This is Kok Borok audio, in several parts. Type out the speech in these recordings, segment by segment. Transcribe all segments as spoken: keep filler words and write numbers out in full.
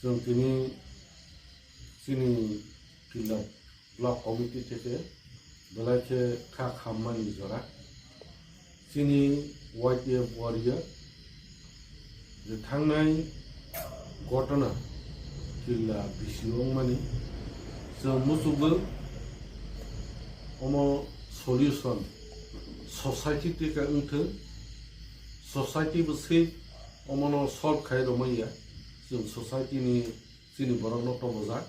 Chwng tini chini Killa Block Committee theke belai khe kha khammani jora. Chini Y T F warrior je thangnai gotona Killa bisi wngmani chwng muchukgo omo solution society theke wngthwng, society bo se omono solve khai romaya, chwng society ni chini borokno tobojak,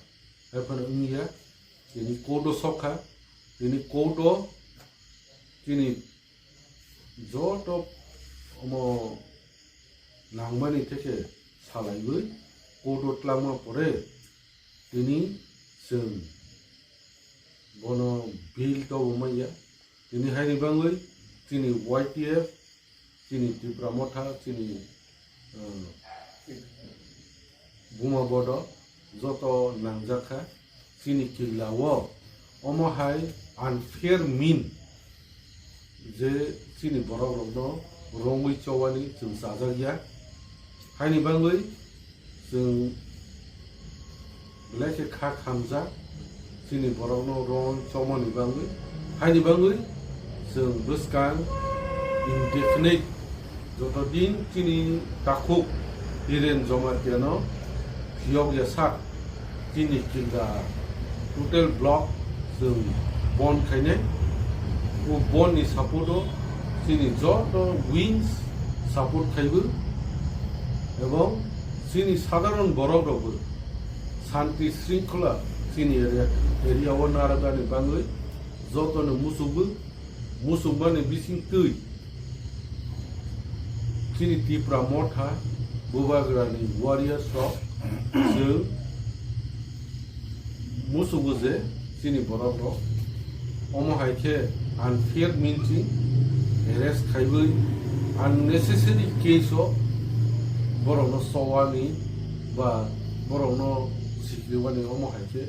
hai phano wngya, tini court o sokha, tini court o tini joto omo nangmani theke salaiwi court o twlangma pore tini chwng bono bail tobo manya. Tini haini bangwi chini Y T F, chini Tipra Motha, chini, uh, Buma Bodo joto nangjakha. Chini Killa o omo hai unfair mean je chini borok rokno rongwi chowani chwng chajakya. Haini bangwi chwng belai khe kha khamjak chini borokno rong chomoni bangwi. Haini bangwi chwng bwskang indefinite joto din chini takhuk Hiren Jomatiano phiyok ya sak chini Killa total block chwng bon khainai. O bon ni support o chini joto wings support khaibo, ebong chini sadharon borok rokbo shanti shringkhola chini area, area o narwknani bangwi jotono muchukgo, muchukmani bisingtwi chini Tipra Motha Bubagrani warriors rok chwng muchukgo je chini borok rok omo hai khe unfair means chwng arrest khaiwi unnecessary case o borokno chowani ba borokno sikriwani omo hai khe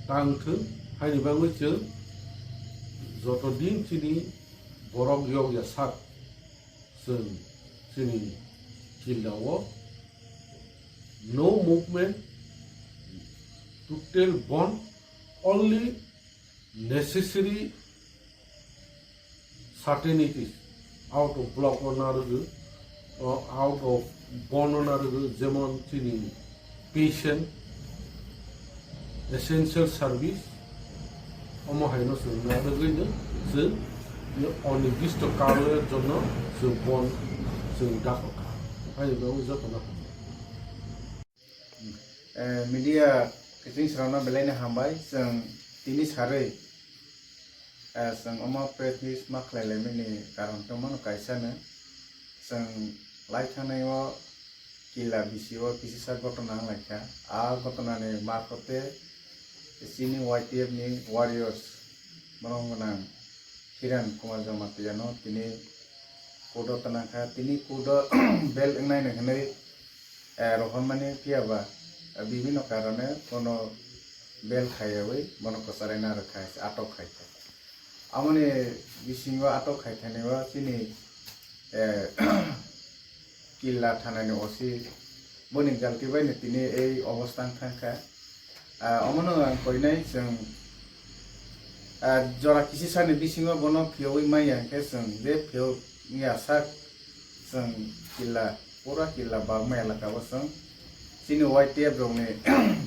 tang thwng. Haini bagwi chwng joto din chini borok yok ya sak chwng chini Killa o no movement, total bon, only necessary certainties out of block o narwgo, o out of bon o narwgo, jemon chini patient, essential service, omo haino chwng narwgwino chwng ye onirdisto karoner jonno chwng bon chwng dakho kha. Haino bagwi jotono hambai. Eh, media kiching srokno belai no hambai, chwng tini sarwi, eh, chwng omo press meet ma khlai laimani karon tongmano kaisa no, chwng lai thangnai o Killa bisi o kisisa gotona wng lai kha. A gotona ni marphote chini Y T F ni warriors, borok gwnang Hiran Kumar Jamatia no tini court o twnang kha. Tini court o bail wngnai no hinwi eh, rohormani phiya ba, eh, bibhinno karone bono bail khaiyawi bono kwcharaina rwkha, atok khai kha. Amoni bisingo atok khai thani o chini, eh, Killa thanani O C boni galti bai no tini ei obostha wng thang kha. Ah, omono ang koinai chwng, ah, jora kisisani bisingo bono phiyowi manya hwnkhe chwng je phiyok ya sak chwng Killa, pura Killa Bagma elaka o chwng chini Y T F rokni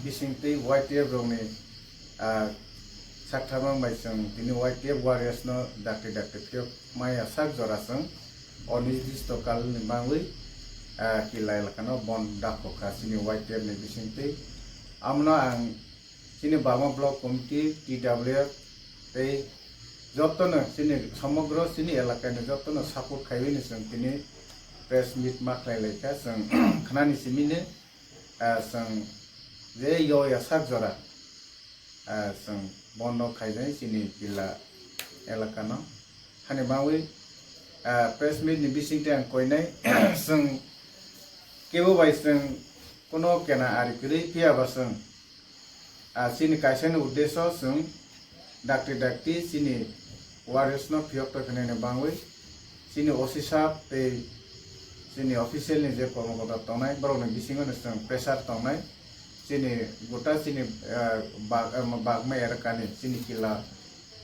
bisingtwi Y T F rokni, ah, saktharma bai chwng tini Y T F warriors no dakti dakti phiyok maya sak jora chwng onirdisto kalni bagwi, ah, Killa elaka no bon dakho kha chini Y T F ni bisingtwi. Amno ang chini Bagma Block Committee, T W F tei jotono chini somogro chini elakani jotono support khaiwi ni chwng tini press meet ma khlai lai kha. Chwng khnani simi ni, ah, chwng je yo ya sak jora, ah, chwng bondo khaijai chini Killa elakano. Hani bagwi, ah, press meet ni bisingtwi ang koinai chwng kebo bai chwng kono kena ari kwrwi phiya ba chwng, ah, chini kaisa ni uddesho chwng dakti dakti chini warriors no phiyok tongkha nini bagwi chini O C sab tei Chini official ni je kormokota tongnai, borok ni bisingo no chwng pressure tongnai. Chini gota chini, eh, bag-, eh, bagma elaka ni, chini kila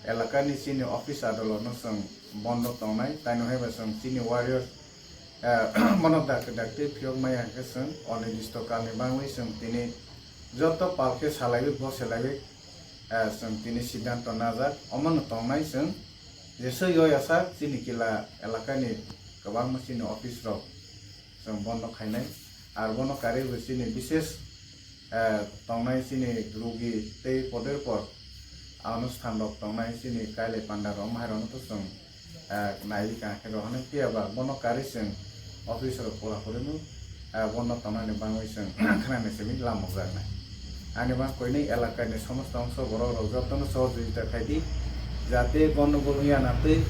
elaka ni chini office adolot no chwng bondo tongnai. Taino hai ba chwng chini warrior, eh, bono dakti dakti phiyok maya hwnkhe chwng onidisto kal ni bangwi chwng tini joto pal khe salaiwi bo selaiwi, eh, chwng tini siddhanto najak. Omo no tongnai chwng jesa yoi asa chini kila elaka ni kwbangma chini office rok chwng bondo khainai. Ar bono karwi bo chini bises, eh, tongnai chini rugi tei poder por anustan rok tongnai chini kailai panda rok mahai rok no to chwng, eh, naiwi kaham khe rohornai. Phiya ba bono karwi chwng office rok pura puri no, eh, bondo tongnani bangwi chwng khnani simi lamukjaknai. Ani bang koinwi elakani somosto ongso borok rok jotono sohojogita khaidi, jate gondogol wngya na twi.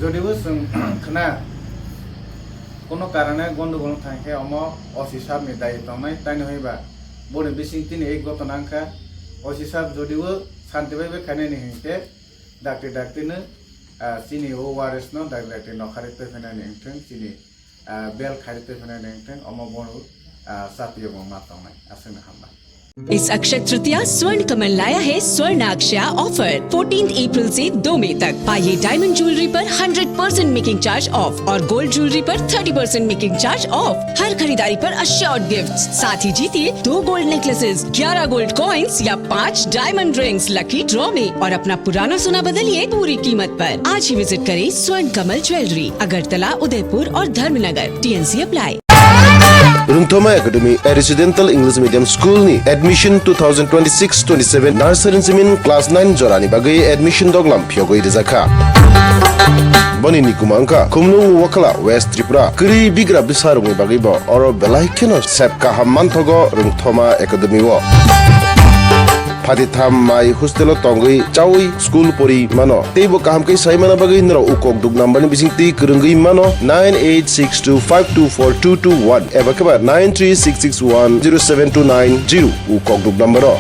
Jodibo chwng khna kono karane gondogol wng thang khe omo O C sir ni dayi tongnai, taino hwnba boni bising tini ek gotona wngkha. O C sir jodibo santi bai bai khainani hinkhe dakti dakti no, ah, chini o warriors no dakti dakti nokharwi twi phainani wngthwng, chini ah, bel khairi twi hwnwi nengthwng, omo bono, ah, chatiyo bo ma tongnai, aswkno hambai. इस अक्षय तृतीया स्वर्ण कमल लाया है स्वर्ण अक्षया offer. Fourteen April से दो मई तक पाइए डायमंड ज्वेलरी पर hundred percent making charge off और गोल्ड ज्वेलरी पर thirty percent making charge off. हर खरीदारी पर अश्योर्ड गिफ्ट, साथ ही जीतिए दो गोल्ड नेकलेसेस, ग्यारह गोल्ड कॉइंस या पाँच डायमंड रिंग्स लकी ड्रॉ में और अपना पुराना सोना बदलिए पूरी कीमत पर। आज ही विजिट करें स्वर्ण कमल ज्वेलरी, अगरतला, उदयपुर और Dharmanagar. TNC apply. Rwngthoma Academy, a residential English medium school ni admission two thousand twenty-six twenty-seven nursery simin class nine jorani bagwi admission doglam phiyogwi rijakha. Boni ni kuma wngkha Khumlung Wakhala, West Tripura. Kwrwi bigra bwsarokni bagwi bo oro belai kheno sep kaham manthogo Rwngthoma Academy o. Phatitham mai hostel o tongwi chawi school pori mano. Teibo kaham khe sai mana bagwi norok u kokduk number ni bisingtwi kwrwngwi mano nine eight six two five two four two two one eba khe ba nine three six six one zero seven two nine zero u kokduk number o.